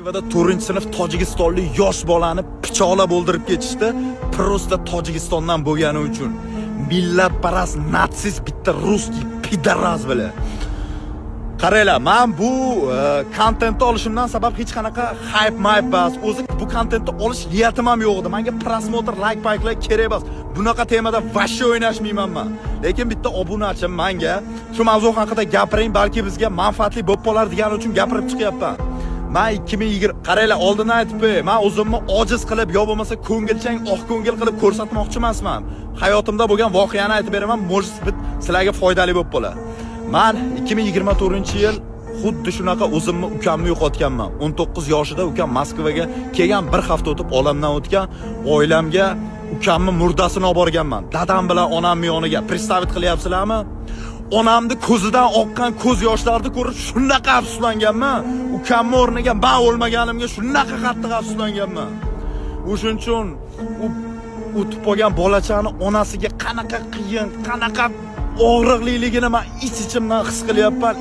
Moskvada 4-sinf tojikistonlik yosh bolani pichoqlab o'ldirib ketishdi. Просто Tojikistondan bo'lgani uchun. Millatparast, natsist bitta русский пидарас bilan. Qaranglar, men bu kontentni olishimdan sabab hech qanaqa хайп mayp emas. O'zi bu kontentni olish niyatim ham yo'q edi. Menga просмотр, layk payklar kerak emas. Bunaqa temada вообще o'ynashmayman men. Lekin bitta obunachim menga shu mavzu haqida gapiring, balki bizga manfaatli bo'lib qolar degani uchun gapirib chiqyapman. Men 2020, qaranglar, oldindan aytib qo'yay, men o'zimni ojiz qilib yo bo'lmasa ko'ngilchang, oq ko'ngil qilib ko'rsatmoqchi emasman. Hayotimda bo'lgan voqeani aytib beraman, может быть, sizlarga foydali bo'lib qolar. Men 2024-yil xuddi shunaqa o'zimni ukamni yo'qotganman. 19 yoshida ukam Moskvaga kelgan, bir hafta o'tib olamdan o'tgan. Oilamga ukamni murdasini olib borganman. Dadam bilan onamni yoniga. Представить qilyapsizlarmi? Onamni ko'zidan oqqan ko'z yoshlarni ko'rib shunaqa afsuslanganman. Ukamni o'rniga men o'lmaganimga shunaqa qattiq afsuslanganman. O'shuning uchun u o'tib qolgan bolachani onasiga qanaqa qiyin, qanaqa og'riqliligini men ich-ichimdan his qilyapman.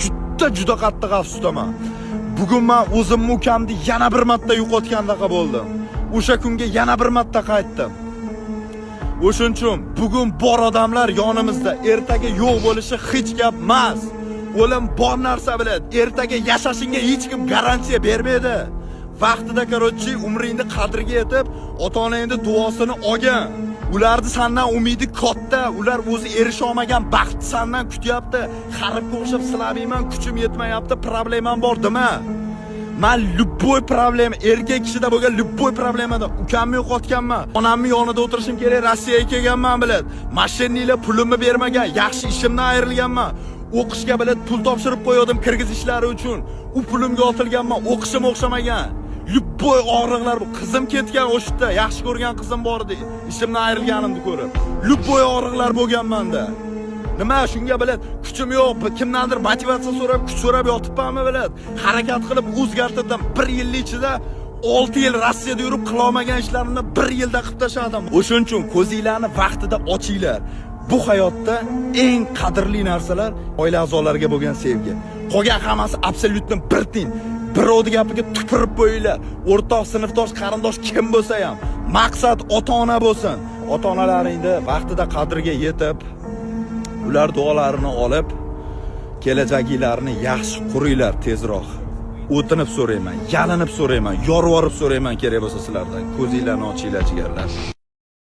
Juda juda qattiq afsusdaman. Bugun men o'zimni ukamni yana bir marta yo'qotgandaqa bo'ldim. O'sha kunga yana bir marta qaytdim. O'shuning uchun bugun bor odamlar yonimizda, ertaga yo'q bo'lishi hech gap emas. O'lim bor narsa biladi. Ertaga yashashingga hech kim garantiya bermaydi. Vaqtida, короче, umringni qadriga yetib, ota-onangni duosini olgin. Ularni sandan umidi katta, ular o'zi erisha olmagan baxtni sandan kutyapti. Harfga o'xshab слабый man, kuchim yetmayapti, problemam bor dema. Man любой problema, erkak kishida bo'lgan любой problemada ukamni yo'qotganman. Onamni yonida o'tirishim kerak, Rossiyaga kelganman, biladi. Мошенник lar pulimni bermagan, yaxshi ishimdan ayrilganman. O'qishga, biladi, pul topshirib qo'ygandim kirgiz ishlari uchun. U pulimga otilganman, o'qishim o'xshamagan. Любой og'riqlar bu. Qizim ketgan o'sha yerda, yaxshi ko'rgan qizim bor edi. Ishimdan ayrilganimni ko'rib. Любой og'riqlar bo'lgan menda. Nima shunga, biladi, kuchim yo'q, kimdandir motivatsiya so'rab, kuch so'rab yotibmanmi, biladi. Harakat qilib o'zgartirdim. Bir yil ichida 6 yil Rossiyada yurib qilolmagan ishlarimni bir yilda qilib tashladim. O'shuning uchun ko'zinglarni vaqtida ochinglar. Bu hayotda eng qadrli narsalar oila a'zolariga bo'lgan sevgi. Qolgan hammasi абсолютно bir tiyin. Birovni gapiga tupurib qo'yinglar. O'rtoq, sinfdosh, qarindosh kim bo'lsa ham, maqsad ota-ona bo'lsin. Ota-onalaringni vaqtida qadriga yetib, ular duolarini olib, kelajaginglarni yaxshi quringlar tezroq. O'tinib so'rayman, yalinib so'rayman, yorvorib so'rayman kerak bo'lsa sizlardan. Ko'zinglarni ochinglar, jigarlar.